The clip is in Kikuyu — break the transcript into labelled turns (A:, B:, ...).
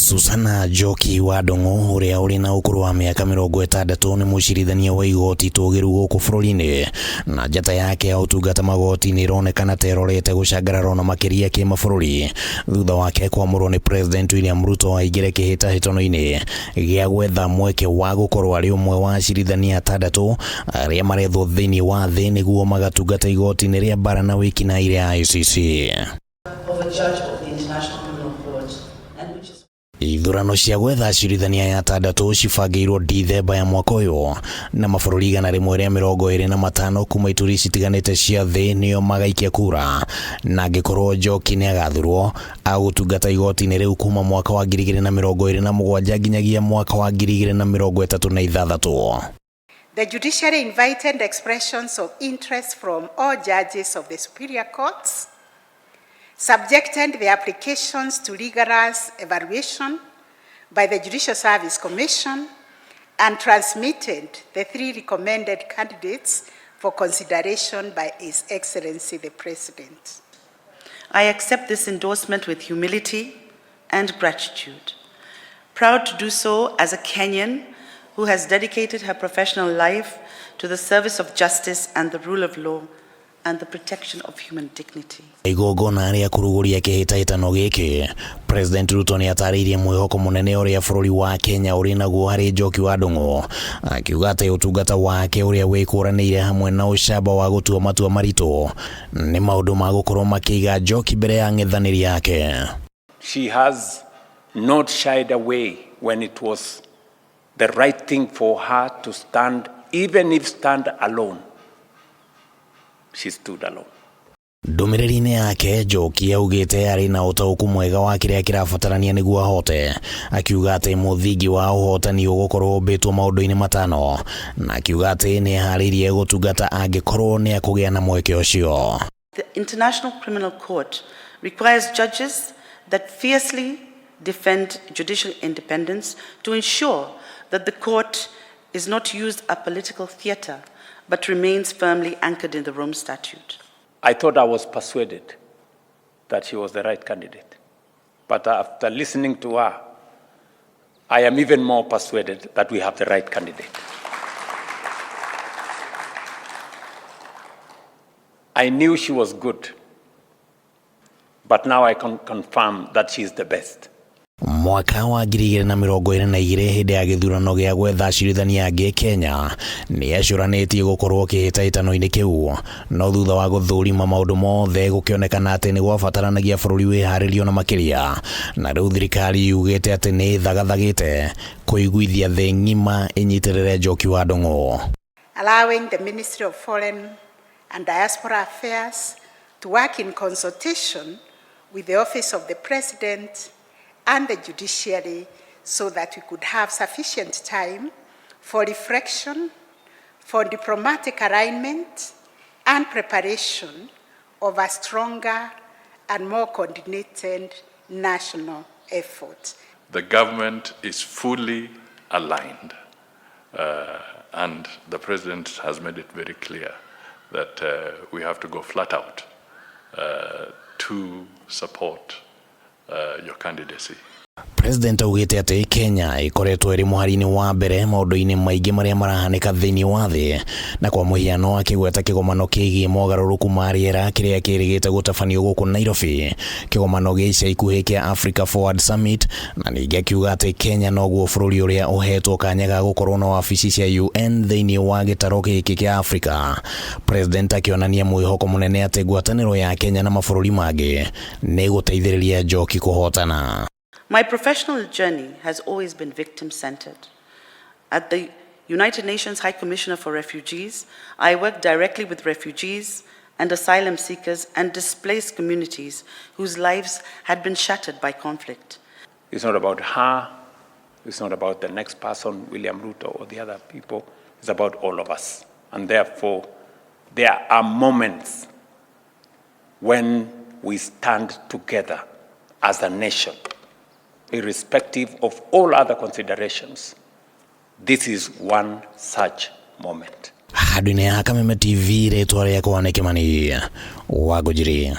A: Susana Njoki wa Ndung'u ũrĩa ũrĩ na ũkũrũ wa mĩaka 60 nĩ mũcirithania wa igoti tũgĩru gũkũ bũrũri-inĩ, na njata yake ya ũtungata magoti-inĩ ĩronekana ta ĩrorete gũcangarara ona makĩria kĩmabũrũri thutha wake kwamũrwo nĩ President William Ruto aingĩre kĩhĩtahĩtano-inĩ gĩa gwetha mweke wa gũkorwo arĩ ũmwe wa acirithania atandatũ arĩa marethwo thĩinĩ wa thĩ nĩguo magatungata igoti-inĩ rĩa bara na wĩkinaĩ rĩa ICC.
B: Of a judge of the International Criminal Court, and which is
A: Ithurano cia gwetha acirithania aya atandatũ cibangĩirwo Dithemba ya mwaka ũyũ, na mabũrũri 125 kuma ituri citiganĩte cia thĩ nĩo magaikia kura, na angĩkorwo Njoki nĩ agathurwo agũtungata igoti-inĩ rĩu kuma mwaka wa 2027 nginyagia mwaka wa 2036.
C: The judiciary invited expressions of interest from all judges of the superior courts, subjected the applications to rigorous evaluation by the Judicial Service Commission, and transmitted the three recommended candidates for consideration by His Excellency the President.
B: I accept this endorsement with humility and gratitude. Proud to do so as a Kenyan who has dedicated her professional life to the service of justice and the rule of law and the protection of human dignity.
A: Igongona rĩa kũrugũria kĩhĩtahĩtano gĩkĩ, President Ruto nĩ atarĩirie mwĩhoko mũnene ũrĩa bũrũri wa Kenya ũrĩ naguo harĩ Njoki wa Ndung'u, akiuga atĩ ũtungata wake ũrĩa wĩkũranĩire hamwe na ũcamba wa gũtua matua maritũ nĩ maũndũ ma gũkorwo makĩiga Njoki mbere ya ng'ethanĩri yake.
D: She has not shied away when it was the right thing for her to stand, even if stand alone. She stood alone.
A: Ndũmĩrĩri-inĩ yake, Njoki augĩte arĩ na ũtaũku mwega wa kĩrĩa kĩrabatarania nĩguo ahote, akiuga atĩ mũthingi wa ũhotani ũgũkorwo ũmbĩtwo maũndũ-inĩ matano, na akiuga atĩ nĩ eharĩirie gũtungata angĩkorwo nĩ akũgĩa na mweke ũcio.
B: The International Criminal Court requires judges that fiercely defend judicial independence to ensure that the court is not used a political theater, but remains firmly anchored in the Rome Statute.
D: I thought I was persuaded that she was the right candidate. But after listening to her, I am even more persuaded that we have the right candidate. I knew she was good, but now I can confirm that she is the best.
A: Mwaka wa 2022 hĩndĩ ya gĩthurano gĩa gwetha acirithania angĩ Kenya nĩ ecũranĩtie gũkorwo kĩhĩtahĩtano-inĩ kĩu, no thutha wa gũthũrima maũndũ mothe gũkĩonekana atĩ nĩ gwabataranagia bũrũri wĩharĩrio na makĩria, na rĩu thirikari yugĩte atĩ nĩ ĩthagathagĩte kũiguithia thĩ ng'ima ĩnyitĩrĩre Njoki wa Ndung'u.
C: Allowing the Ministry of Foreign and Diaspora Affairs to work in consultation with the Office of the President and the judiciary so that we could have sufficient time for reflection, for diplomatic alignment, and preparation of a stronger and more coordinated national effort.
E: The government is fully aligned, and the President has made it very clear that we have to go flat out to support your candidacy.
A: President augĩte atĩ Kenya ĩkoretwo ĩrĩ mũhari-inĩ wa mbere maũndũ-inĩ maingĩ marĩa marahanĩka thĩinĩ wa thĩ, na kwa mũhiano akĩgweta kĩgomano kĩgiĩ mogarũrũku ma rĩera kĩrĩa kĩrĩgĩte gũtabanio gũkũ Nairobi, kĩgomano gĩa ica ikuhĩ kĩa Africa Forward Summit, na ningĩ akiuga atĩ Kenya noguo bũrũri ũrĩa ũhetwo kanya ga gũkorwo na wabici cia UN thĩinĩ wa gĩtaro gĩkĩ kĩa Africa. President akĩonania mwĩhoko mũnene atĩ ngwatanĩro ya Kenya na mabũrũri mangĩ nĩ ĩgũteithĩrĩria Njoki kũhotana.
B: My professional journey has always been victim-centered. At the United Nations High Commissioner for Refugees, I worked directly with refugees and asylum seekers and displaced communities whose lives had been shattered by conflict.
D: It's not about her, it's not about the next person, William Ruto or the other people, it's about all of us. And therefore, there are moments when we stand together as a nation, irrespective of all other considerations. This is one such moment.
A: Handũ-inĩ ha Kameme TV, rĩtwa rĩakwa nĩ Kĩmani wa Ngũnjiri.